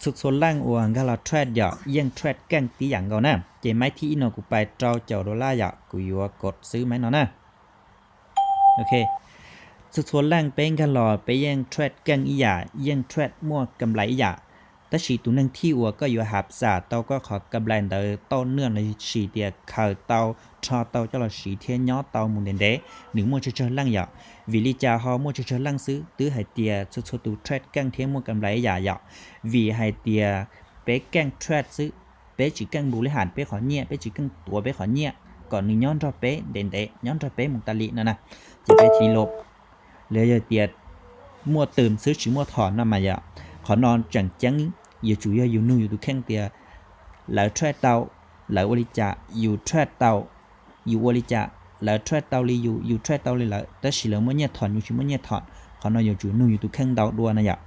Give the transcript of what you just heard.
Txhua txhua leej uas nkag los trade yom, yeej trade keej tib yam nkaus na. Ces maiv thib ib no kuv pais rau caum dollar yom, kuv yuav kov xwb maiv no na. Ok, txhua txhua leej peb nkag los peb yeej trade keej ib yam, yeej trade muaj kam nplais ib yam. Tab sis tus neeg thib uas koj yuav hab xam tau koj qhov kam nplais ntawd tauj nuaj los sis tias khaws tau, rho tau coj los siv thiab nyob tau mus ntev ntev, nws muaj tsawg tsawg leej yom. Vim li cas ho muaj tsawg tsawg leej xwb? Twb hais tias txhua txhua tus trade keej thiab muaj kam nplais ib yam yom. Vim hais tias peb keej trade xwb, peb tsis keej npu li ham peb qhov nyiaj, peb tsis keej tuav peb qhov nyiaj kom nws nyob nrog peb ntev ntev, nyob nrog peb mus tas li no na. Ces peb thiaj li los yog tias muaj twm xwb tsis muaj thom no mas yom. Qhov no tseem ceeb yuav tsum yog yus nug yus tus kheej tias lawv trade tau, lawv ua li cas, yus trade tau, yus ua li cas, lawv trade tau li yus, yus trade tau li lawv, tab sis lawv muaj nyiaj thom yus tsis muaj nyiaj thom. Qhov no yuav tsum nug yus tus kheej ntau dua no yom.